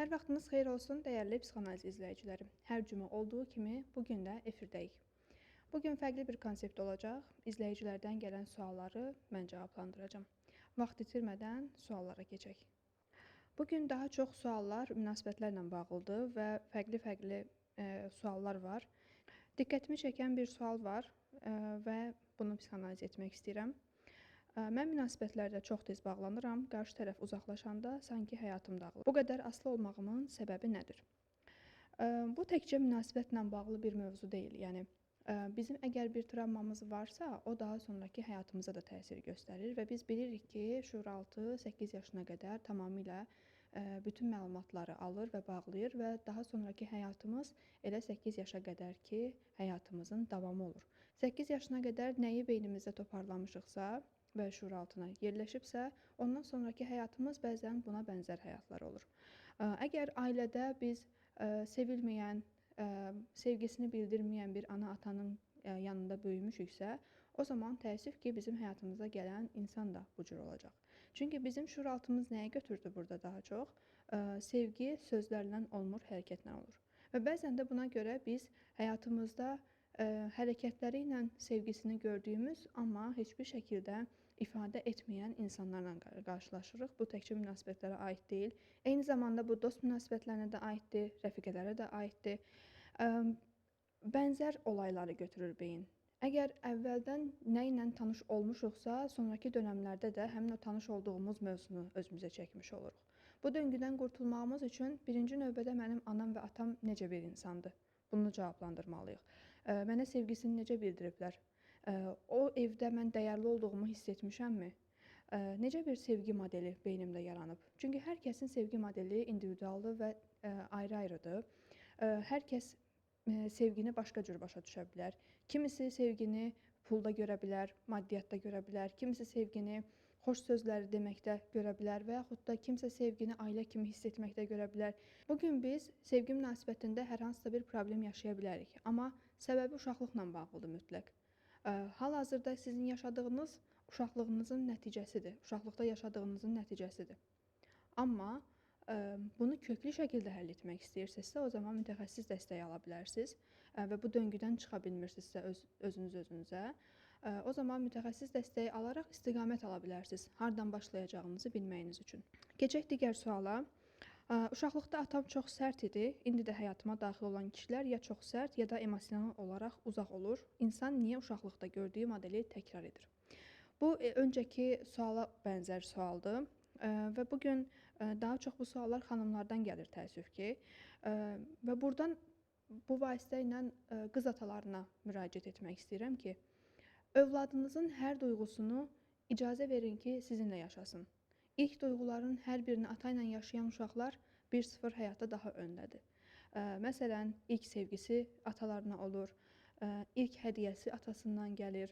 Hər vaxtınız xeyir olsun, dəyərli psixoanaliz izləyiciləri. Hər cümə olduğu kimi bu gün də efirdəyik. Bu gün fərqli bir konsept olacaq. İzləyicilərdən gələn sualları mən cavablandıracağam. Vaxt itirmədən suallara keçək. Bu gün daha çox suallar münasibətlərlə bağlıdır və fərqli-fərqli suallar var. Diqqətimi çəkən bir sual var və bunu psixoanaliz etmək istəyirəm. Mən münasibətlərdə çox tez bağlanıram, qarşı tərəf uzaqlaşanda sanki həyatım dağılır. Bu qədər asılı olmağımın səbəbi nədir? Bu təkcə münasibətlə bağlı bir mövzu deyil. Yəni bizim əgər bir travmamız varsa, o daha sonrakı həyatımıza da təsir göstərir və biz bilirik ki, şuuraltı 8 yaşına qədər tamamilə bütün məlumatları alır və bağlayır və daha sonrakı həyatımız elə 8 yaşa qədər ki, həyatımızın davamı olur. 8 yaşına qədər nəyi beynimizdə toparlamışıqsa və şuuraltına yerləşibsə, ondan sonrakı həyatımız bəzən buna bənzər həyatlar olur. Əgər ailədə biz sevilməyən, sevgisini bildirməyən bir ana-atanın yanında böyümüşüksə, o zaman təəssüf ki, bizim həyatımıza gələn insan da bu cür olacaq. Çünki bizim şuuraltımız nəyə götürdü burada daha çox? Sevgi sözlərlə olmur, hərəkətlə olur. Və bəzən də buna görə biz həyatımızda hərəkətləri ilə sevgisini gördüyümüz, amma heç bir şəkildə ifadə etməyən insanlarla qarşılaşırıq. Bu təkcə münasibətlərə aid deyil. Eyni zamanda bu dost münasibətlərinə də aiddir, rəfiqələrə də aiddir. Bənzər olayları götürür beyin. Əgər əvvəldən nə ilə tanış olmuşuqsa, sonrakı dönəmlərdə də həmin o tanış olduğumuz mövzunu özümüzə çəkmiş oluruq. Bu döngüdən qurtulmağımız üçün birinci növbədə mənim anam və atam necə bir insandır? Bunu cavablandırmalıyıq. Mənə sevgisini necə bildiriblər? O evdə mən dəyərli olduğumu hiss etmişəmmi? Necə bir sevgi modeli beynimdə yaranıb? Çünki hər kəsin sevgi modeli individualdır və ayrı-ayrıdır. Hər kəs sevgini başqa cür başa düşə bilər. Kimisi sevgini pulda görə bilər, maddiyyatda görə bilər. Kimisi sevgini xoş sözləri deməkdə görə bilər və yaxud da kimsə sevgini ailə kimi hiss etməkdə görə bilər. Bu gün biz sevgi münasibətində hər hansısa bir problem yaşaya bilərik, amma səbəbi uşaqlıqla bağlıdır mütləq. Hal-hazırda sizin yaşadığınız uşaqlığınızın nəticəsidir, uşaqlıqda yaşadığınızın nəticəsidir. Amma bunu köklü şəkildə həll etmək istəyirsinizsə, o zaman mütəxəssis dəstəyi ala bilərsiniz və bu döngüdən çıxa bilmirsinizsə özünüz özünüzə, o zaman mütəxəssis dəstəyi alaraq istiqamət ala bilərsiniz, hardan başlayacağınızı bilməyiniz üçün. Keçək digər suala. Uşaqlıqda atam çox sərt idi. İndi də həyatıma daxil olan kişilər ya çox sərt, ya da emosional olaraq uzaq olur. İnsan niyə uşaqlıqda gördüyü modeli təkrar edir? Bu öncəki suala bənzər sualdır. Və bugün daha çox bu suallar xanımlardan gəlir təəssüf ki. Və buradan bu vasitə ilə qız atalarına müraciət etmək istəyirəm ki, övladınızın hər duyğusunu icazə verin ki, sizinlə yaşasın. İlk duyğuların hər birini ata ilə yaşayan uşaqlar 1-0 həyatda daha öndədir. Məsələn, ilk sevgisi atalarına olur, ilk hədiyyəsi atasından gəlir.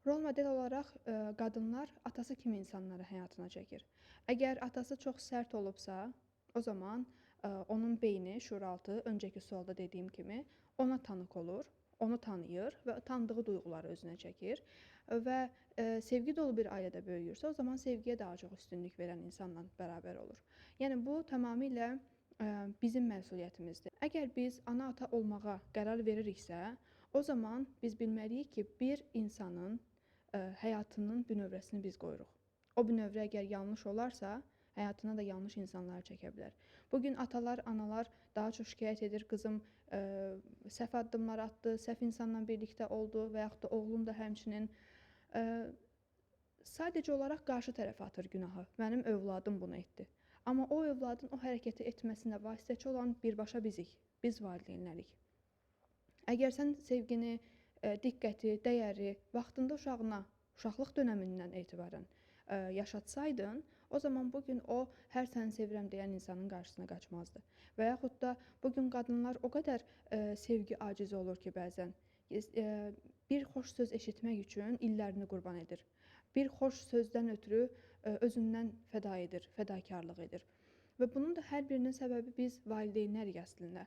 Rol model olaraq qadınlar atası kimi insanları həyatına çəkir. Əgər atası çox sərt olubsa, o zaman onun beyni, şuuraltı, öncəki sualda dediyim kimi ona tanıq olur, onu tanıyır və tanıdığı duyğuları özünə çəkir və sevgi dolu bir ailədə böyüyürsə, o zaman sevgiyə daha çox üstünlük verən insanla bərabər olur. Yəni bu tamamilə bizim məsuliyyətimizdir. Əgər biz ana-ata olmağa qərar veririksə, o zaman biz bilməliyik ki, bir insanın həyatının bünövrəsini biz qoyuruq. O bünövrə əgər yanlış olarsa, həyatına da yanlış insanları çəkə bilər. Bugün atalar, analar daha çox şikayət edir, qızım səhv addımlar atdı, səhv insanla birlikdə oldu və yaxud da oğlum da həmçinin. Sadəcə olaraq qarşı tərəfə atır günahı. Mənim övladım bunu etdi. Amma o övladın o hərəkəti etməsinə vasitəçi olan birbaşa bizik, biz valideynlərik. Əgər sən sevgini, diqqəti, dəyəri vaxtında uşağına, uşaqlıq dönəmindən etibarən yaşatsaydın, o zaman bugün o hər səni sevirəm deyən insanın qarşısına qaçmazdı. Və yaxud da bugün qadınlar o qədər sevgi acizi olur ki, bəzən bir xoş söz eşitmək üçün illərini qurban edir. Bir xoş sözdən ötürü özündən fəda edir, fədakarlıq edir. Və bunun da hər birinin səbəbi biz valideynlərik əslində.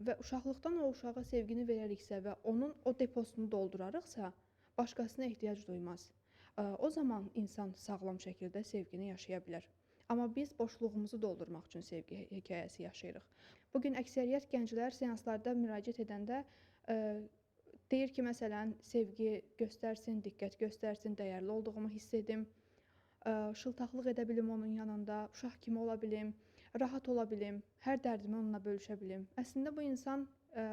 Və uşaqlıqdan o uşağa sevgini verəriksə və onun o deposunu doldurarıqsa, başqasına ehtiyac duymaz. O zaman insan sağlam şəkildə sevgini yaşaya bilər. Amma biz boşluğumuzu doldurmaq üçün sevgi hekayəsi yaşayırıq. Bu gün əksəriyyət gənclər seanslarda müraciət edəndə deyir ki, məsələn, sevgi göstərsin, diqqət göstərsin, dəyərli olduğumu hiss edim, şıltaqlıq edə bilim onun yanında, uşaq kimi ola bilim, rahat ola bilim, hər dərdimi onunla bölüşə bilim. Əslində bu insan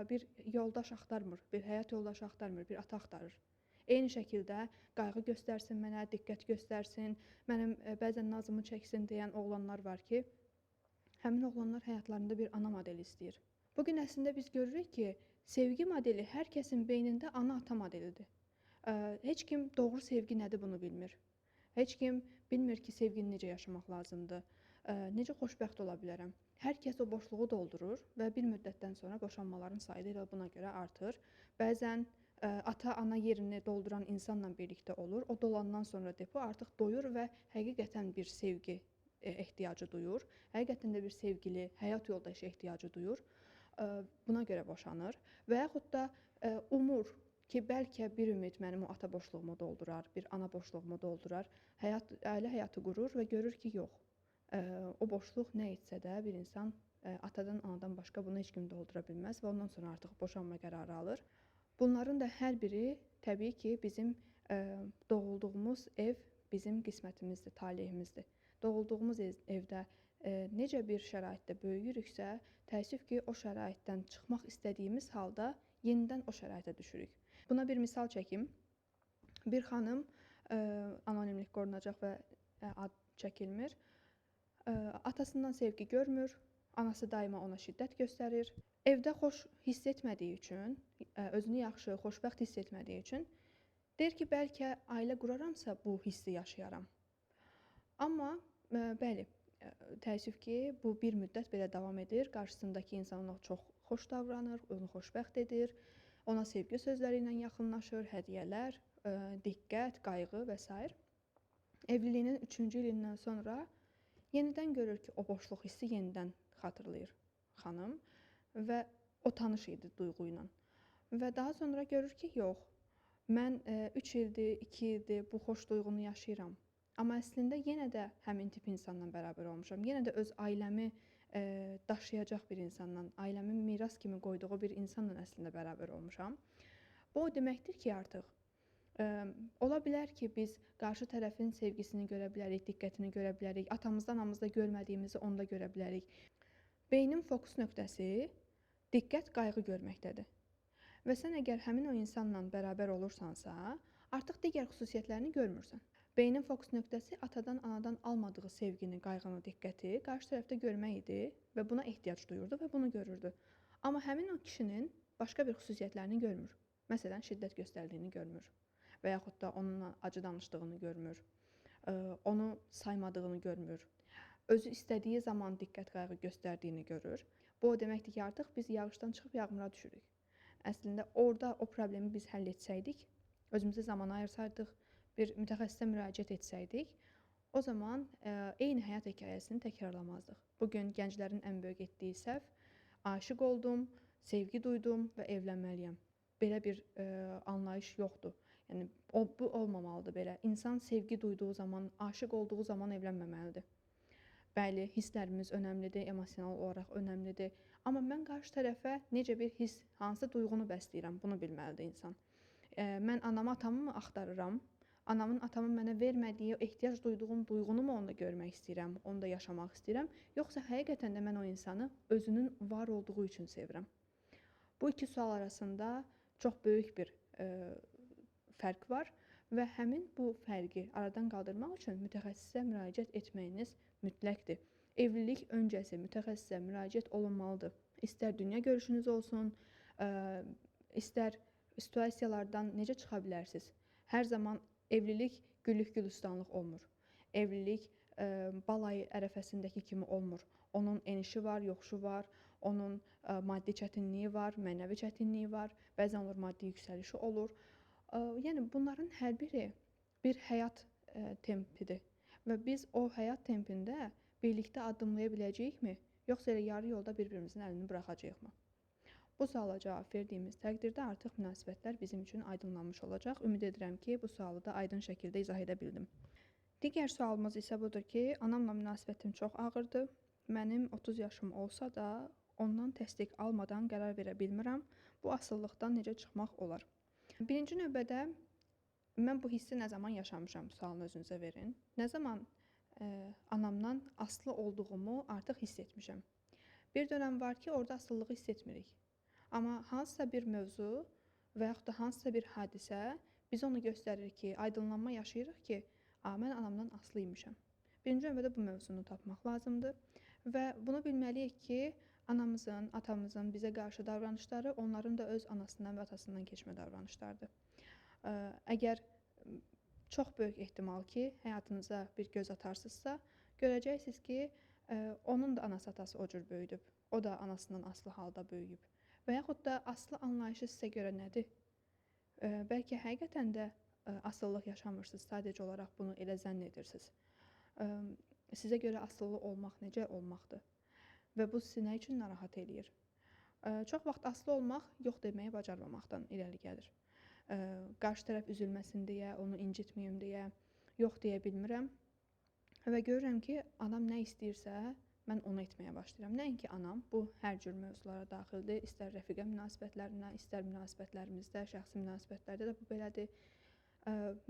bir yoldaş axtarmır, bir həyat yoldaşı axtarmır, bir ata axtarır. Eyni şəkildə qayğı göstərsin mənə, diqqət göstərsin, mənim bəzən nazımı çəksin deyən oğlanlar var ki, həmin oğlanlar həyatlarında bir ana modeli istəyir. Bu gün əslində biz görürük ki, sevgi modeli hər kəsin beynində ana-ata modelidir. Heç kim doğru sevgi nədir bunu bilmir. Heç kim bilmir ki, sevgini necə yaşamaq lazımdır, necə xoşbəxt ola bilərəm. Hər kəs o boşluğu doldurur və bir müddətdən sonra boşanmaların sayı da elə buna görə artır. Bəzən ata-ana yerini dolduran insanla birlikdə olur. O dolandan sonra depo artıq doyur və həqiqətən bir sevgi ehtiyacı duyur. Həqiqətən də bir sevgili, həyat yoldaşı ehtiyacı duyur. Buna görə boşanır. Və yaxud da umur ki, bəlkə bir ümid mənim o ata boşluğumu doldurar, bir ana boşluğumu doldurar. Həyat, ailə həyatı qurur və görür ki, yox. O boşluq nə etsə də bir insan atadan, anadan başqa bunu heç kim doldura bilməz və ondan sonra artıq boşanma qərarı alır. Bunların da hər biri təbii ki, bizim doğulduğumuz ev bizim qismətimizdir, talehimizdir. Doğulduğumuz evdə necə bir şəraitdə böyüyürüksə, təəssüf ki, o şəraitdən çıxmaq istədiyimiz halda yenidən o şəraitə düşürük. Buna bir misal çəkim. Bir xanım anonimlik qorunacaq və ad çəkilmir. Atasından sevgi görmür, anası daima ona şiddət göstərir. Evdə xoş hiss etmədiyi üçün, özünü yaxşı, xoşbəxt hiss etmədiyi üçün deyir ki, bəlkə ailə quraramsa bu hissi yaşayaram. Amma bəli, təəssüf ki, bu bir müddət belə davam edir. Qarşısındakı insan ona çox xoş davranır, onu xoşbəxt edir, ona sevgi sözləri ilə yaxınlaşır, hədiyyələr, diqqət, qayğı və s. Evliliyinin 3-cü ilindən sonra yenidən görür ki, o boşluq hissi yenidən xatırlayır xanım və o tanış idi duyğu ilə. Və daha sonra görür ki, yox, mən 3 ildir, 2 ildir bu xoş duyğunu yaşayıram. Amma əslində yenə də həmin tip insanla bərabər olmuşam. Yenə də öz ailəmi daşıyacaq bir insanla, ailəmin miras kimi qoyduğu bir insanla əslində bərabər olmuşam. Bu o deməkdir ki, artıq ola bilər ki, biz qarşı tərəfin sevgisini görə bilərik, diqqətini görə bilərik, atamızda, anamızda görmədiyimizi onda görə bilərik. Beynin fokus nöqtəsi diqqət, qayğı görməkdədir. Və sən əgər həmin o insanla bərabər olursansa, artıq digər xüsusiyyətlərini görmürsən. Beynin fokus nöqtəsi atadan, anadan almadığı sevgini, qayğını, diqqəti qarşı tərəfdə görmək idi və buna ehtiyac duyurdu və bunu görürdü. Amma həmin o kişinin başqa bir xüsusiyyətlərini görmür. Məsələn, şiddət göstərdiyini görmür və yaxud da onunla acı danışdığını görmür, onu saymadığını görmür, özü istədiyi zaman diqqət, qayğı göstərdiyini görür. Bu o deməkdir ki, artıq biz yağışdan çıxıb yağmura düşürük. Əslində orada o problemi biz həll etsəydik, özümüzə zaman ayırsaydıq, bir mütəxəssisə müraciət etsəydik, o zaman eyni həyat hekayəsini təkrarlamazdıq. Bugün gənclərin ən böyük etdiyi səhv, aşiq oldum, sevgi duydum və evlənməliyəm. Belə bir anlayış yoxdur. Yəni bu olmamalıdır belə. İnsan sevgi duyduğu zaman, aşiq olduğu zaman evlənməməlidir. Bəli, hisslərimiz önəmlidir, emosional olaraq önəmlidir. Amma mən qarşı tərəfə necə bir hiss, hansı duyğunu bəsləyirəm, bunu bilməlidir insan. Mən anamı, atamı mı axtarıram? Anamın, atamın mənə vermədiyi, ehtiyac duyduğum duyğunu mu onda görmək istəyirəm, onda yaşamaq istəyirəm? Yoxsa həqiqətən də mən o insanı özünün var olduğu üçün sevirəm? Bu iki sual arasında çox böyük bir fərq var və həmin bu fərqi aradan qaldırmaq üçün mütəxəssisə müraciət etməyiniz mütləqdir. Evlilik öncəsi mütəxəssisə müraciət olunmalıdır. İstər dünya görüşünüz olsun, istər situasiyalardan necə çıxa bilərsiniz. Hər zaman evlilik güllük gülistanlıq olmur. Evlilik balayı ərəfəsindəki kimi olmur. Onun enişi var, yoxuşu var, onun maddi çətinliyi var, mənəvi çətinliyi var, bəzən olur maddi yüksəlişi olur. Yəni bunların hər biri bir həyat tempidir və biz o həyat tempində birlikdə addımlaya biləcəyikmi, yoxsa elə yarı yolda bir-birimizin əlini buraxacağıqmı? Bu suala cavab verdiyimiz təqdirdə artıq münasibətlər bizim üçün aydınlanmış olacaq. Ümid edirəm ki, bu sualı da aydın şəkildə izah edə bildim. Digər sualımız isə budur ki, anamla münasibətim çox ağırdır. Mənim 30 yaşım olsa da ondan təsdiq almadan qərar verə bilmirəm. Bu asılılıqdan necə çıxmaq olar? Birinci növbədə mən bu hissi nə zaman yaşamışam sualını özünüzə verin. Nə zaman anamdan asılı olduğumu artıq hiss etmişəm. Bir dönəm var ki, orada asılılığı hiss etmirik. Amma hansısa bir mövzu və yaxud da hansısa bir hadisə bizə onu göstərir ki, aydınlanma yaşayırıq ki, mən anamdan asılı imişəm. Birinci növbədə bu mövzunu tapmaq lazımdır və bunu bilməliyik ki, anamızın, atamızın bizə qarşı davranışları onların da öz anasından və atasından keçmə davranışlardır. Əgər çox böyük ehtimal ki, həyatınıza bir göz atarsınızsa, görəcəksiniz ki, onun da anası atası o cür böyüdüb, o da anasından asılı halda böyüyüb. Və yaxud da asılı anlayışı sizə görə nədir? Bəlkə həqiqətən də asılılıq yaşamırsınız, sadəcə olaraq bunu elə zənn edirsiniz. Sizə görə asılı olmaq necə olmaqdır? Və bu sizi nə üçün narahat eləyir? Çox vaxt asılı olmaq yox deməyi bacarmamaqdan irəli gəlir. Qarşı tərəf üzülməsin deyə, onu incitməyim deyə yox deyə bilmirəm. Və görürəm ki, anam nə istəyirsə, mən onu etməyə başlayıram. Nəinki anam, bu hər cür mövzulara daxildir. İstər rəfiqə münasibətlərinə, istər münasibətlərimizdə, şəxsi münasibətlərdə də bu belədir.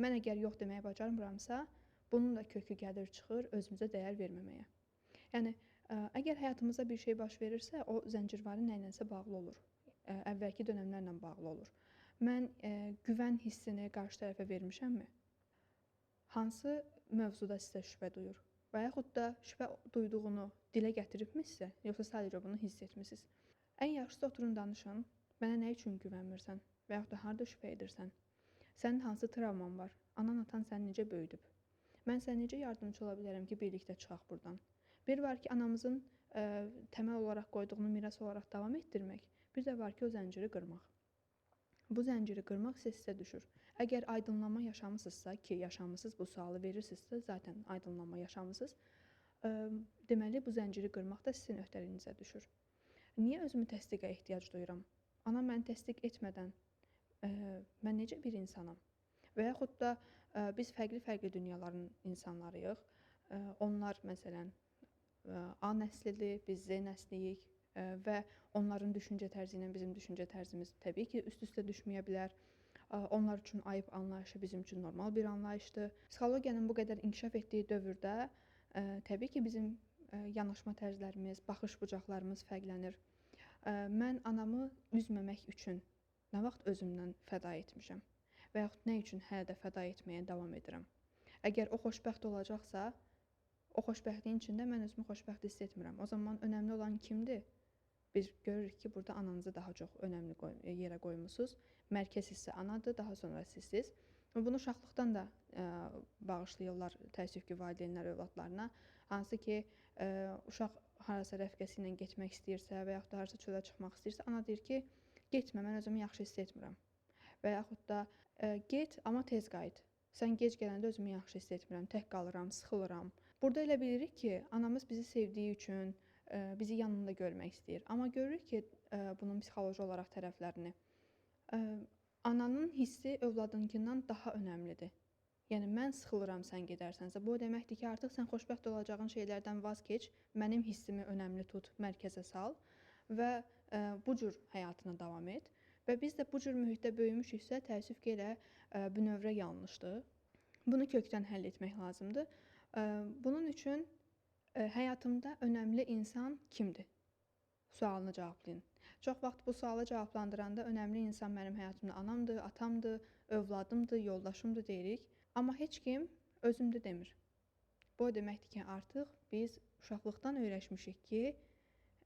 Mən əgər yox deməyi bacarmıramsa, bunun da kökü gəlir, çıxır özümüzə dəyər verməməyə. Yəni, əgər həyatımızda bir şey baş verirsə, o zəncirvari nə ilənsə bağlı olur. Əvvəlki dönəmlərlə bağlı olur. Mən güvən hissini qarşı tərəfə vermişəmmi? Hansı mövzuda sizə şübhə duyur? Və yaxud da şübhə duyduğunu dilə gətiribmi sizə, yoxsa sadəcə bunu hiss etmisiniz? Ən yaxşısı oturun danışın. Mənə nə üçün güvənmirsən? Və yaxud da harda şübhə edirsən? Sənin hansı travman var? Anan, atan səni necə böyüdüb? Mən sənə necə yardımçı ola bilərəm ki, birlikdə çıxaq buradan? Bir var ki, anamızın təməl olaraq qoyduğunu miras olaraq davam etdirmək, bir də var ki, o zənciri qırmaq. Bu zənciri qırmaq sizə düşür. Əgər aydınlanma yaşamısınızsa, ki, yaşamısınız, bu sualı verirsinizsə, zaten aydınlanma yaşamısınız, deməli, bu zənciri qırmaq da sizin öhdəliyinizə düşür. Niyə özümü təsdiqə ehtiyac duyuram? Anam məni təsdiq etmədən mən necə bir insanam? Və yaxud da biz fərqli-fərqli dünyaların insanlarıyıq. Onlar, məsələn, A nəslidir, biz Z nəsliyik və onların düşüncə tərzi ilə bizim düşüncə tərzimiz təbii ki, üst-üstə düşməyə bilər. Onlar üçün ayıb anlayışı bizim üçün normal bir anlayışdır. Psixologiyanın bu qədər inkişaf etdiyi dövrdə təbii ki, bizim yanaşma tərzlərimiz, baxış bucaqlarımız fərqlənir. Mən anamı üzməmək üçün nə vaxt özümdən fəda etmişəm və yaxud nə üçün hələ də fəda etməyə davam edirəm? Əgər o xoşbəxt olacaqsa, o xoşbəxtliyin içində mən özümü xoşbəxt hiss etmirəm. O zaman önəmli olan kimdir? Biz görürük ki, burada ananızı daha çox önəmli yerə qoymusunuz. Mərkəz hissə anadır, daha sonra sizsiz. Bunu uşaqlıqdan da bağışlayırlar, təəssüf ki, valideynlər övladlarına. Hansı ki, uşaq harasa rəfiqəsi ilə getmək istəyirsə və yaxud da harasa çölə çıxmaq istəyirsə, ana deyir ki, getmə, mən özümü yaxşı hiss etmirəm. Və yaxud da get, amma tez qayıt. Sən gec gələndə özümü yaxşı hiss etmirəm, tək qalıram, sıxılıram. Burada elə bilirik ki, anamız bizi sevdiyi üçün bizi yanında görmək istəyir. Amma görürük ki, bunun psixoloji olaraq tərəflərini. Ananın hissi övladınkindən daha önəmlidir. Yəni, mən sıxılıram sən gedərsənsə, bu o deməkdir ki, artıq sən xoşbəxt olacağın şeylərdən vaz keç, mənim hissimi önəmli tut, mərkəzə sal və bu cür həyatına davam et. Və biz də bu cür mühitdə böyümüşüksə, təəssüf ki, elə bünövrə yanlışdır. Bunu kökdən həll etmək lazımdır. Bunun üçün həyatımda önəmli insan kimdir? Sualını cavablayın. Çox vaxt bu sualı cavablandıranda önəmli insan mənim həyatımda anamdır, atamdır, övladımdır, yoldaşımdır deyirik. Amma heç kim özümdür demir. Bu o deməkdir ki, artıq biz uşaqlıqdan öyrəşmişik ki,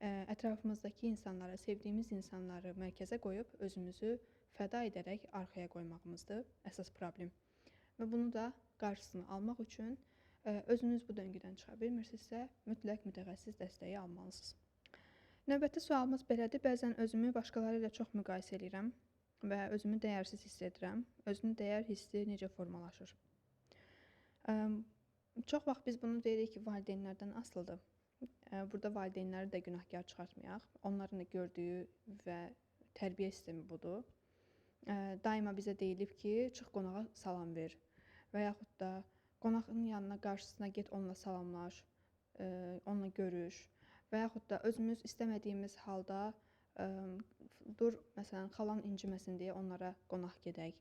ətrafımızdakı insanlara, sevdiyimiz insanları mərkəzə qoyub özümüzü fəda edərək arxaya qoymağımızdır əsas problem. Və bunu da qarşısını almaq üçün özünüz bu döngüdən çıxa bilmirsinizsə, mütləq mütəxəssis dəstəyi almalısınız. Növbəti sualımız belədir. Bəzən özümü başqaları ilə çox müqayisə eləyirəm və özümü dəyərsiz hiss edirəm. Özünü dəyər hissi necə formalaşır? Çox vaxt biz bunu deyirik ki, valideynlərdən asılıdır. Burada valideynləri də günahkar çıxartmayaq. Onların da gördüyü və tərbiyə sistemi budur. Daima bizə deyilib ki, çıx qonağa salam ver və yaxud da Qonağın yanına, qarşısına get, onunla salamlaş, onunla görüş və yaxud da özümüz istəmədiyimiz halda dur, məsələn, xalan inciməsin deyə onlara qonaq gedək.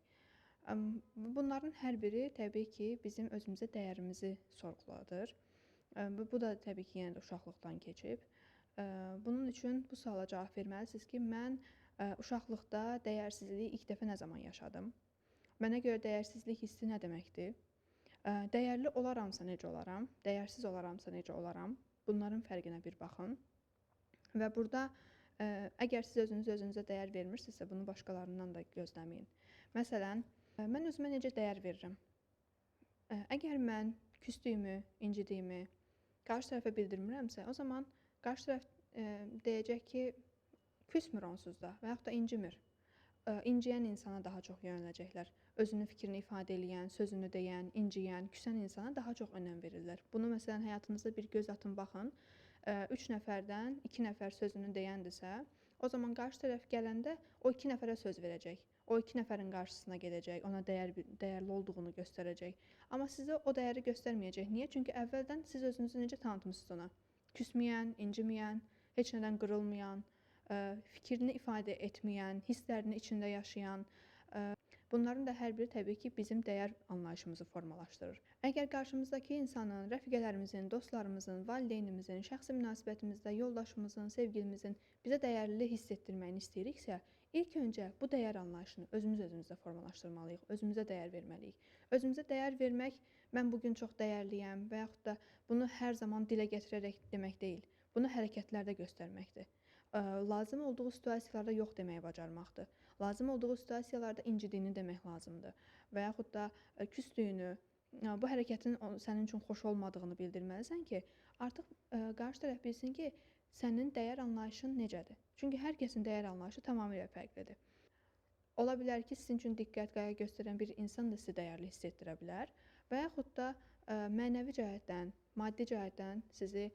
Bunların hər biri təbii ki, bizim özümüzə dəyərimizi sorğuladır. Bu da təbii ki, yenə də uşaqlıqdan keçib. Bunun üçün bu suala cavab verməlisiniz ki, mən uşaqlıqda dəyərsizliyi ilk dəfə nə zaman yaşadım? Mənə görə dəyərsizlik hissi nə deməkdir? Dəyərli olaramsa necə olaram? Dəyərsiz olaramsa necə olaram? Bunların fərqinə bir baxın. Və burada əgər siz özünüz özünüzə dəyər vermirsinizsə, bunu başqalarından da gözləməyin. Məsələn, mən özümə necə dəyər verirəm? Əgər mən küstüyümü, incidiyimi qarşı tərəfə bildirmirəmsə, o zaman qarşı tərəf deyəcək ki, küsmür onsuz da və yaxud da incimir. İnciyən insana daha çox yönələcəklər. Özünün fikrini ifadə eləyən, sözünü deyən, inciyən, küsən insana daha çox önəm verirlər. Bunu məsələn həyatınızda bir göz atın, baxın. 3 nəfərdən 2 nəfər sözünü deyəndirsə, o zaman qarşı tərəf gələndə o 2 nəfərə söz verəcək. O 2 nəfərin qarşısına gedəcək, ona dəyərli olduğunu göstərəcək. Amma sizə o dəyəri göstərməyəcək. Niyə? Çünki əvvəldən siz özünüzü necə tanıtmısınız ona? Küsməyən, inciməyən, heç nədən qırılmayan, fikrini ifadə etməyən, hisslərini içində yaşayan, bunların da hər biri təbii ki, bizim dəyər anlayışımızı formalaşdırır. Əgər qarşımızdakı insanın, rəfiqələrimizin, dostlarımızın, valideynimizin, şəxsi münasibətimizdə yoldaşımızın, sevgilimizin bizə dəyərli hiss etdirməyini istəyiriksə, ilk öncə bu dəyər anlayışını özümüz özümüzdə formalaşdırmalıyıq, özümüzə dəyər verməliyik. Özümüzə dəyər vermək, mən bugün çox dəyərliyəm və yaxud da bunu hər zaman dilə gətirərək demək deyil, bunu hərəkətlərdə göstərməkdir. Lazım olduğu situasiyalarda yox deməyi bacarmaqdır. Lazım olduğu situasiyalarda incidiyini demək lazımdır. Və yaxud da küstüyünü, bu hərəkətin sənin üçün xoş olmadığını bildirməlisən ki, artıq qarşı tərəf bilsin ki, sənin dəyər anlayışın necədir. Çünki hər kəsin dəyər anlayışı tamamilə fərqlidir. Ola bilər ki, sizin üçün diqqət, qayğı göstərən bir insan da sizi dəyərli hiss etdirə bilər və yaxud da mənəvi cəhətdən, maddi cəhətdən sizi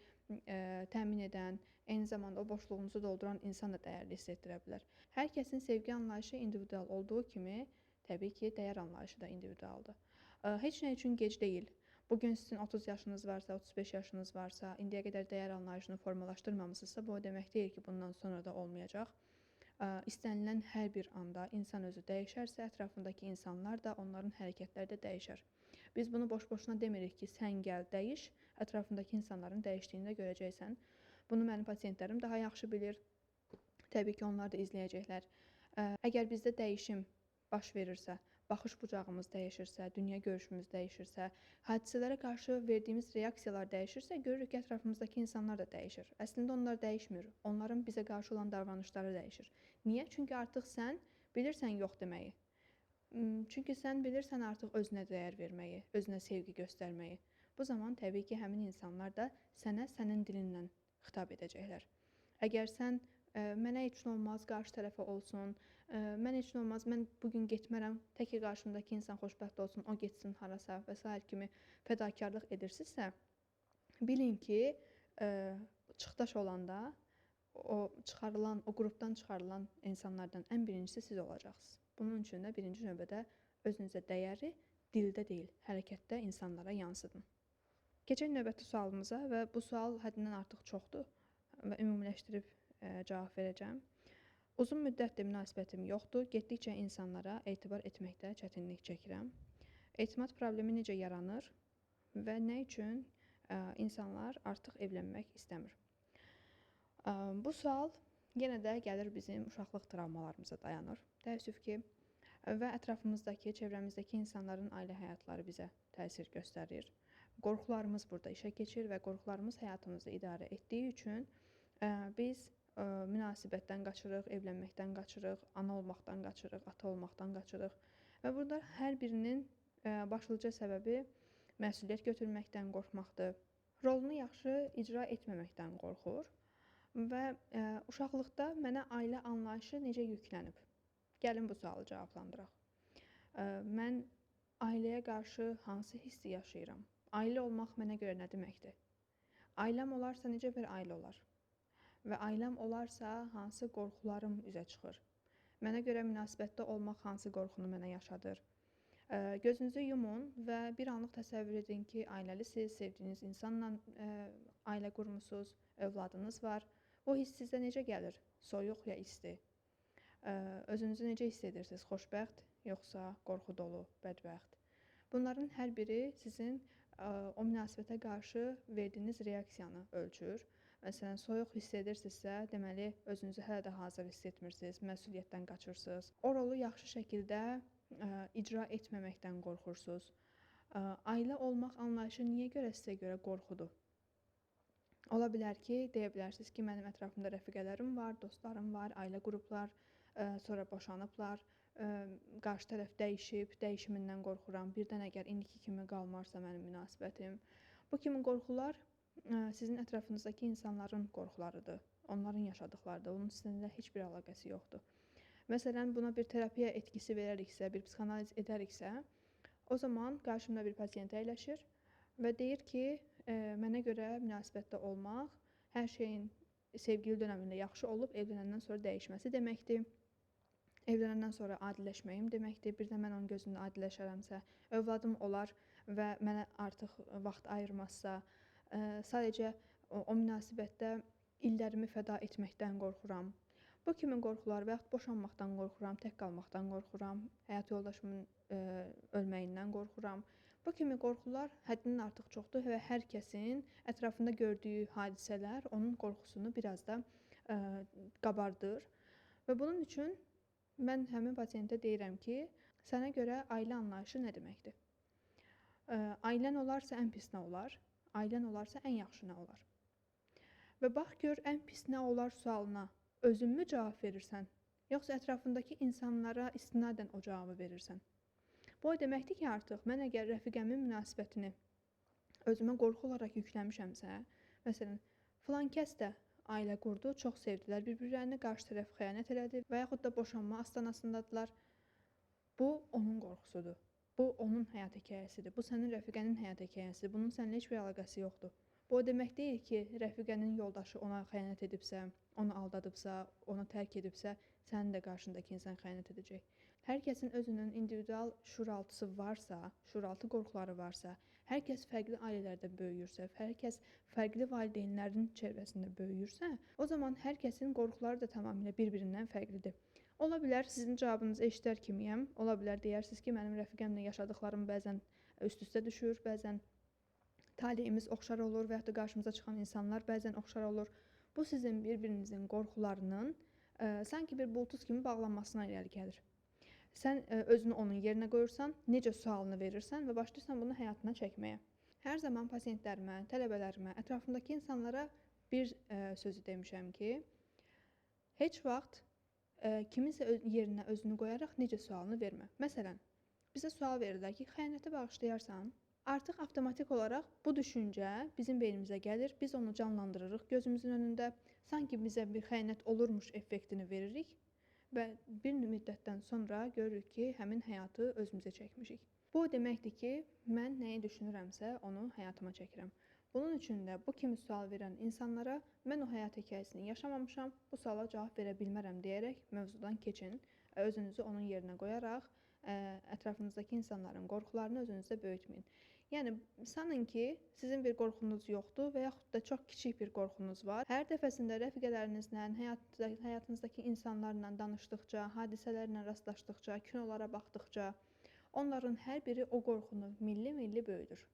təmin edən, eyni zamanda o boşluğunuzu dolduran insan da dəyərli hiss etdirə bilər. Hər kəsin sevgi anlayışı individual olduğu kimi, təbii ki, dəyər anlayışı da individualdır. Heç nə üçün gec deyil. Bugün sizin 30 yaşınız varsa, 35 yaşınız varsa, indiyə qədər dəyər anlayışını formalaşdırmamısınızsa, bu o demək deyil ki, bundan sonra da olmayacaq. İstənilən hər bir anda insan özü dəyişərsə, ətrafındakı insanlar da, onların hərəkətləri də dəyişər. Biz bunu boş-boşuna demirik ki, sən gəl, dəyiş, ətrafındakı insanların dəyişdiyini də görəcəksən. Bunu mənim pasientlərim daha yaxşı bilir. Təbii ki, onlar da izləyəcəklər. Əgər bizdə dəyişim baş verirsə, baxış bucağımız dəyişirsə, dünya görüşümüz dəyişirsə, hadisələrə qarşı verdiyimiz reaksiyalar dəyişirsə, görürük ki, ətrafımızdakı insanlar da dəyişir. Əslində onlar dəyişmir. Onların bizə qarşı olan davranışları dəyişir. Niyə? Çünki artıq sən bilirsən yox deməyi. Çünki sən bilirsən artıq özünə dəyər verməyi, özünə sevgi göstərməyi. Bu zaman təbii ki, həmin insanlar da sənə sənin dilindən xitab edəcəklər. Əgər sən mənə heç nə olmaz, qarşı tərəfə olsun, mənə heç nə olmaz, mən bugün getmərəm, tək ki qarşımdakı insan xoşbəxt olsun, o getsin harasa və sair kimi fədakarlıq edirsinizsə, bilin ki, çıxdaş olanda o çıxarılan, o qrupdan çıxarılan insanlardan ən birincisi siz olacaqsınız. Bunun üçün də birinci növbədə özünüzə dəyəri dildə deyil, hərəkətdə insanlara yansıdın. Keçək növbəti sualımıza və bu sual həddindən artıq çoxdur və ümumiləşdirib cavab verəcəm. Uzun müddətdir münasibətim yoxdur. Getdikcə insanlara etibar etməkdə çətinlik çəkirəm. Etimad problemi necə yaranır və nə üçün insanlar artıq evlənmək istəmir? Bu sual yenə də gəlir bizim uşaqlıq travmalarımıza dayanır. Təəssüf ki, və ətrafımızdakı, çevrəmizdəki insanların ailə həyatları bizə təsir göstərir. Qorxularımız burada işə keçir və qorxularımız həyatımızı idarə etdiyi üçün biz münasibətdən qaçırıq, evlənməkdən qaçırıq, ana olmaqdan qaçırıq, ata olmaqdan qaçırıq. Və burada hər birinin başlıca səbəbi məsuliyyət götürməkdən qorxmaqdır. Rolunu yaxşı icra etməməkdən qorxur. Və uşaqlıqda mənə ailə anlayışı necə yüklənib? Gəlin bu sualı cavablandıraq. Mən ailəyə qarşı hansı hissi yaşayıram? Ailə olmaq mənə görə nə deməkdir? Ailəm olarsa necə bir ailə olar? Və ailəm olarsa hansı qorxularım üzə çıxır? Mənə görə münasibətdə olmaq hansı qorxunu mənə yaşadır? Gözünüzü yumun və bir anlıq təsəvvür edin ki, ailəlisiniz, sevdiyiniz insanla ailə qurmusunuz, övladınız var. Bu hiss sizə necə gəlir? Soyuq ya isti? Özünüzü necə hiss edirsiniz? Xoşbəxt yoxsa qorxu dolu, bədbəxt? Bunların hər biri sizin o münasibətə qarşı verdiyiniz reaksiyanı ölçür. Məsələn, soyuq hiss edirsinizsə, deməli özünüzü hələ də hazır hiss etmirsiniz, məsuliyyətdən qaçırsınız. O rolu yaxşı şəkildə icra etməməkdən qorxursunuz. Ailə olmaq anlayışı niyə görə sizə görə qorxudur? Ola bilər ki, deyə bilərsiniz ki, mənim ətrafımda rəfiqələrim var, dostlarım var, ailə qurublar, sonra boşanıblar, qarşı tərəf dəyişib, dəyişimindən qorxuram. Birdən əgər indiki kimi qalmarsa mənim münasibətim. Bu kimi qorxular sizin ətrafınızdakı insanların qorxularıdır. Onların yaşadıqlarıdır. Onun sizinlə heç bir əlaqəsi yoxdur. Məsələn, buna bir terapiya etkisi verəriksə, bir psixoanaliz edəriksə, o zaman qarşımda bir pasiyent əyləşir və deyir ki, mənə görə münasibətdə olmaq hər şeyin sevgili dönəmində yaxşı olub evlənəndən sonra dəyişməsi deməkdir. Evlənəndən sonra adiləşməyim deməkdir. Bir də mən onun gözündə adiləşərəmsə, övladım olar və mənə artıq vaxt ayırmazsa, sadəcə o münasibətdə illərimi fəda etməkdən qorxuram. Bu kimi qorxular və yaxud boşanmaqdan qorxuram, tək qalmaqdan qorxuram, həyat yoldaşımın ölməyindən qorxuram. Bu kimi qorxular həddindən artıq çoxdur və hər kəsin ətrafında gördüyü hadisələr onun qorxusunu biraz da qabardır. Və bunun üçün mən həmin pasientə deyirəm ki, sənə görə ailə anlayışı nə deməkdir? Ailən olarsa ən pis nə olar? Ailən olarsa ən yaxşı nə olar? Və bax gör, ən pis nə olar sualına özünmü cavab verirsən, yoxsa ətrafındakı insanlara istinadən o cavabı verirsən? Bu o deməkdir ki, artıq mən əgər rəfiqəmin münasibətini özümə qorxu olaraq yükləmişəmsə, məsələn, filan kəs də ailə qurdu, çox sevdilər bir-birlərini, qarşı tərəf xəyanət elədi və yaxud da boşanma astanasındadılar. Bu onun qorxusudur. Bu onun həyat hekayəsidir. Bu sənin rəfiqənin həyat hekayəsidir. Bunun səninlə heç bir əlaqəsi yoxdur. Bu o demək deyil ki, rəfiqənin yoldaşı ona xəyanət edibsə, onu aldadıbsa, onu tərk edibsə, sənin də qarşındakı insan xəyanət edəcək. Hər kəsin özünün individual şuuraltısı varsa, şuuraltı qorxuları varsa, hər kəs fərqli ailələrdə böyüyürsə, hər kəs fərqli valideynlərin çevrəsində böyüyürsə, o zaman hər kəsin qorxuları da tamamilə bir-birindən fərqlidir. Ola bilər sizin cavabınızı eşidər kimiyəm, ola bilər deyərsiniz ki, mənim rəfiqəmlə yaşadıqlarım bəzən üst-üstə düşür, bəzən taleyimiz oxşar olur və yaxud da qarşımıza çıxan insanlar bəzən oxşar olur. Bu sizin bir-birinizin qorxularının sanki bir bultuz kimi bağlanmasına irəli gəlir. Sən özünü onun yerinə qoyursan, necə sualını verirsən və başlayırsan bunu həyatına çəkməyə. Hər zaman pasientlərimə, tələbələrimə, ətrafımdakı insanlara bir sözü demişəm ki, heç vaxt kiminsə yerinə özünü qoyaraq necə sualını vermə. Məsələn, bizə sual verirlər ki, xəyanəti bağışlayarsan, artıq avtomatik olaraq bu düşüncə bizim beynimizə gəlir, biz onu canlandırırıq gözümüzün önündə, sanki bizə bir xəyanət olurmuş effektini veririk və bir müddətdən sonra görürük ki, həmin həyatı özümüzə çəkmişik. Bu o deməkdir ki, mən nəyi düşünürəmsə, onu həyatıma çəkirəm. Bunun üçün də bu kimi sual verən insanlara mən o həyat hekayəsini yaşamamışam, bu suala cavab verə bilmərəm deyərək mövzudan keçin, özünüzü onun yerinə qoyaraq ətrafınızdakı insanların qorxularını özünüzdə böyütməyin. Yəni, sanın ki, sizin bir qorxunuz yoxdur və yaxud da çox kiçik bir qorxunuz var. Hər dəfəsində rəfiqələrinizlə, həyatınızdakı insanlarla danışdıqca, hadisələrlə rastlaşdıqca, kinolara baxdıqca, onların hər biri o qorxunu milli-milli böyüdür.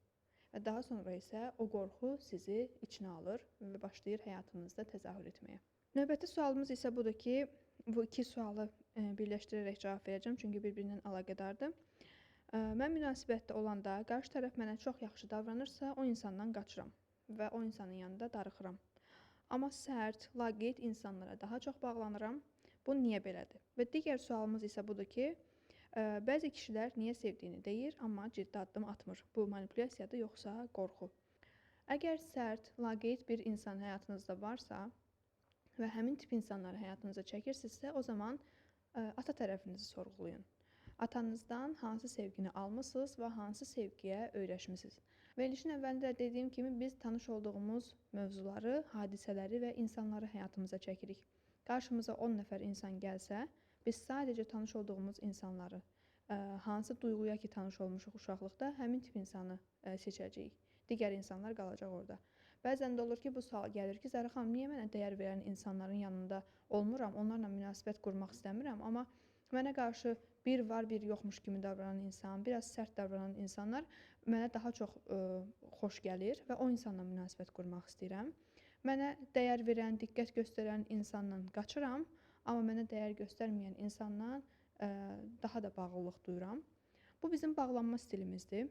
Və daha sonra isə o qorxu sizi içinə alır və başlayır həyatınızda təzahür etməyə. Növbəti sualımız isə budur ki, bu iki sualı birləşdirərək cavab verəcəm, çünki bir-birindən əlaqədardır. Mən münasibətdə olanda qarşı tərəf mənə çox yaxşı davranırsa, o insandan qaçıram və o insanın yanında darıxıram. Amma sərt, laqeyd insanlara daha çox bağlanıram. Bu niyə belədir? Və digər sualımız isə budur ki, bəzi kişilər niyə sevdiyini deyir, amma ciddi addım atmır. Bu manipulyasiyadır yoxsa qorxu? Əgər sərt, laqeyd bir insan həyatınızda varsa və həmin tip insanları həyatınıza çəkirsinizsə, o zaman ata tərəfinizi sorğulayın. Atanızdan hansı sevgini almısınız və hansı sevgiyə öyrəşmisiniz? Verilişin əvvəlində dediyim kimi biz tanış olduğumuz mövzuları, hadisələri və insanları həyatımıza çəkirik. Qarşımıza 10 nəfər insan gəlsə, biz sadəcə tanış olduğumuz insanları Hansı duyğuya ki tanış olmuşuq uşaqlıqda, həmin tip insanı seçəcəyik. Digər insanlar qalacaq orada. Bəzən də olur ki, bu sual gəlir ki, Zərrə xanım, niyə mənə dəyər verən insanların yanında olmuram, onlarla münasibət qurmaq istəmirəm, amma mənə qarşı bir var, bir yoxmuş kimi davranan insan, biraz sərt davranan insanlar mənə daha çox xoş gəlir və o insanla münasibət qurmaq istəyirəm. Mənə dəyər verən, diqqət göstərən insanla qaçıram, amma mənə dəyər göstərməyən insanla daha da bağlılıq duyuram. Bu bizim bağlanma stilimizdir.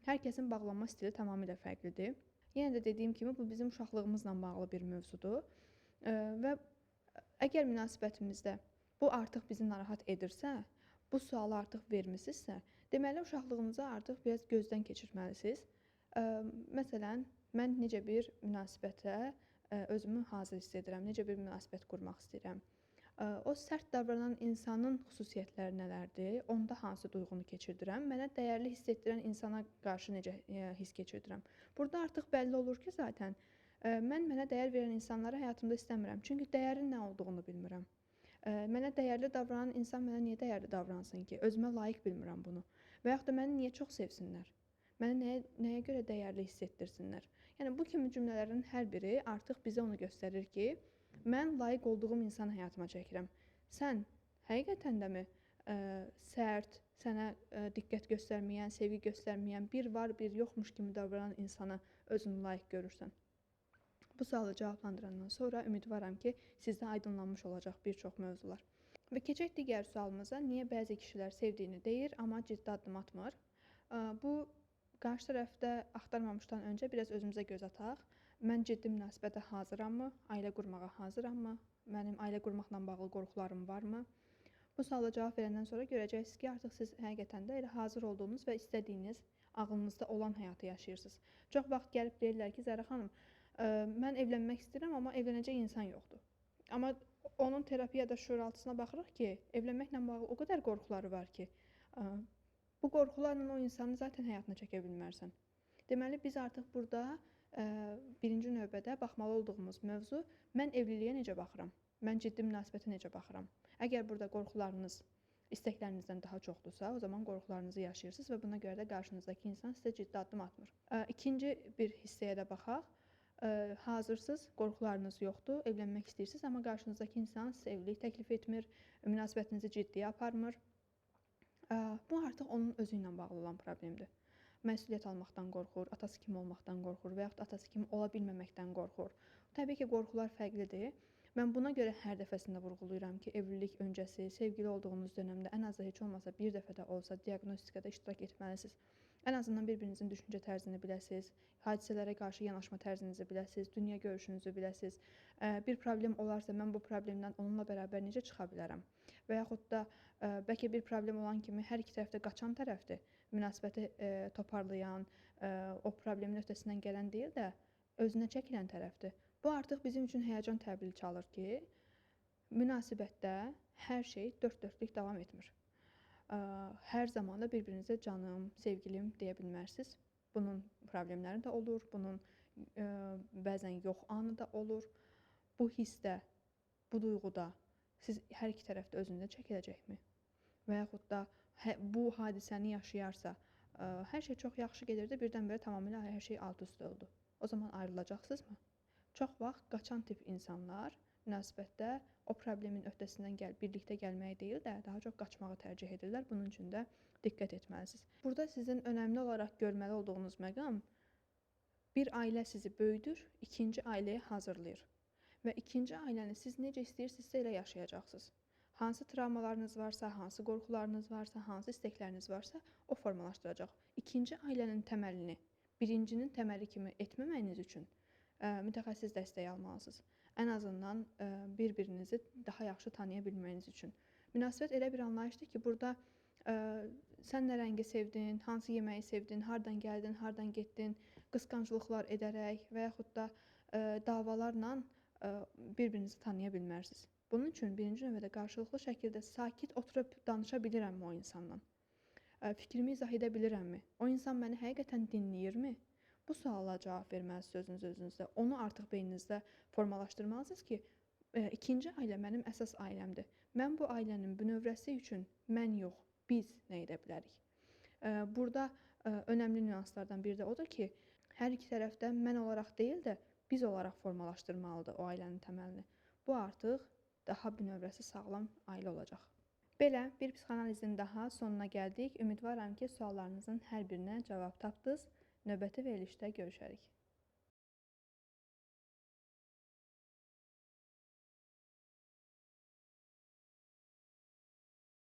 Hər kəsin bağlanma stili tamamilə fərqlidir. Yenə də dediyim kimi, bu bizim uşaqlığımızla bağlı bir mövzudur. Və əgər münasibətimizdə bu artıq bizi narahat edirsə, bu sualı artıq vermisinizsə, deməli uşaqlığınızı artıq biraz gözdən keçirməlisiniz. Məsələn, mən necə bir münasibətə özümü hazır hiss edirəm, necə bir münasibət qurmaq istəyirəm. O sərt davranan insanın xüsusiyyətləri nələrdir? Onda hansı duyğunu keçirdirəm? Mənə dəyərli hiss etdirən insana qarşı necə hiss keçirdirəm? Burada artıq bəlli olur ki, zaten mən mənə dəyər verən insanları həyatımda istəmirəm. Çünki dəyərin nə olduğunu bilmirəm. Mənə dəyərli davranan insan mənə niyə dəyərli davransın ki? Özümə layiq bilmirəm bunu. Və yaxud da məni niyə çox sevsinlər? Məni nəyə görə dəyərli hiss etdirsinlər? Yəni bu kimi cümlələrin hər biri artıq bizə onu göstərir ki, mən layiq olduğum insanı həyatıma çəkirəm. Sən həqiqətən də mi sərt, sənə diqqət göstərməyən, sevgi göstərməyən, bir var, bir yoxmuş kimi davranan insana özünü layiq görürsən? Bu sualı cavablandırandan sonra ümidvaram ki, sizdə aydınlanmış olacaq bir çox mövzular. Və keçək digər sualımıza. Niyə bəzi kişilər sevdiyini deyir, amma ciddi addım atmır? Bu, qarşı tərəfdə axtarmamışdan öncə biraz özümüzə göz ataq. Mən ciddi münasibətə hazırammı? Ailə qurmağa hazırammı? Mənim ailə qurmaqla bağlı qorxularım varmı? Bu suala cavab verəndən sonra görəcəksiniz ki, artıq siz həqiqətən də elə hazır olduğunuz və istədiyiniz, ağlınızda olan həyatı yaşayırsınız. Çox vaxt gəlib deyirlər ki, Zərrə xanım, mən evlənmək istəyirəm, amma evlənəcək insan yoxdur. Amma onun terapiyada şüuraltısına baxırıq ki, evlənməklə bağlı o qədər qorxuları var ki, bu qorxularla o insanı zaten həyatına çəkə bilmərsən. Deməli, biz artıq burada birinci növbədə baxmalı olduğumuz mövzu, mən evliliyə necə baxıram? Mən ciddi münasibətə necə baxıram? Əgər burada qorxularınız istəklərinizdən daha çoxdursa, o zaman qorxularınızı yaşayırsınız və buna görə də qarşınızdakı insan sizə ciddi addım atmır. İkinci bir hissəyə də baxaq. Hazırsınız, qorxularınız yoxdur, evlənmək istəyirsiniz, amma qarşınızdakı insan sizə evlilik təklif etmir, münasibətinizi ciddiyə aparmır. Bu artıq onun özü ilə bağlı olan problemdir. Məsuliyyət almaqdan qorxur, atası kimi olmaqdan qorxur və yaxud atası kimi ola bilməməkdən qorxur. Təbii ki, qorxular fərqlidir. Mən buna görə hər dəfəsində vurğulayıram ki, evlilik öncəsi, sevgili olduğunuz dönəmdə ən azı heç olmasa bir dəfə də olsa diaqnostikada iştirak etməlisiniz. Ən azından bir-birinizin düşüncə tərzini biləsiniz, hadisələrə qarşı yanaşma tərzinizi biləsiniz, dünya görüşünüzü biləsiniz. Bir problem olarsa, mən bu problemdən onunla bərabər necə çıxa bilərəm? Və yaxud da bəlkə bir problem olan kimi hər iki tərəfdə qaçan tərəfdir. Münasibəti toparlayan, o problemin öhdəsindən gələn deyil də, özünə çəkilən tərəfdir. Bu artıq bizim üçün həyəcan təbili çalır ki, münasibətdə hər şey dörd-dörtlük davam etmir. Hər zaman da bir-birinizə canım, sevgilim deyə bilmərsiniz. Bunun problemləri də olur, bunun bəzən yox anı da olur. Bu hissdə, bu duyğuda siz hər iki tərəfdə özündə çəkiləcəkmi? Və yaxud da bu hadisəni yaşayarsa, hər şey çox yaxşı gedirdi, birdən-birə tamamilə hər şey alt-üst oldu. O zaman ayrılacaqsınızmı? Çox vaxt qaçan tip insanlar münasibətdə o problemin öhdəsindən birlikdə gəlməyi deyil də, daha çox qaçmağı tərcih edirlər. Bunun üçün də diqqət etməlisiniz. Burada sizin önəmli olaraq görməli olduğunuz məqam, bir ailə sizi böyüdür, ikinci ailəyə hazırlayır. Və ikinci ailəni siz necə istəyirsinizsə elə yaşayacaqsınız. Hansı travmalarınız varsa, hansı qorxularınız varsa, hansı istəkləriniz varsa, o formalaşdıracaq. İkinci ailənin təməlini birincinin təməli kimi etməməyiniz üçün mütəxəssis dəstəyi almalısınız. Ən azından bir-birinizi daha yaxşı tanıya bilməyiniz üçün. Münasibət elə bir anlayışdır ki, burada sən nə rəngi sevdin, hansı yeməyi sevdin, hardan gəldin, hardan getdin, qısqanclıqlar edərək və yaxud da davalarla bir-birinizi tanıya bilmərsiniz. Bunun üçün birinci növbədə qarşılıqlı şəkildə sakit oturub danışa bilirəmmi o insanla? Fikrimi izah edə bilirəmmi? O insan məni həqiqətən dinləyirmi? Bu suala cavab verməlisiniz özünüz özünüzdə. Onu artıq beyninizdə formalaşdırmalısınız ki, ikinci ailə mənim əsas ailəmdir. Mən bu ailənin bünövrəsi üçün mən yox, Biz nə edə bilərik? Burada önəmli nüanslardan biri də odur ki, hər iki tərəfdə mən olaraq deyil də biz olaraq formalaşdırmalıdır o ailənin təməlini. Bu artıq daha bünövrəsi sağlam ailə olacaq. Belə bir psixoanalizin daha sonuna gəldik. Ümidvaram ki, suallarınızın hər birinə cavab tapdınız. Növbəti verilişdə görüşərik.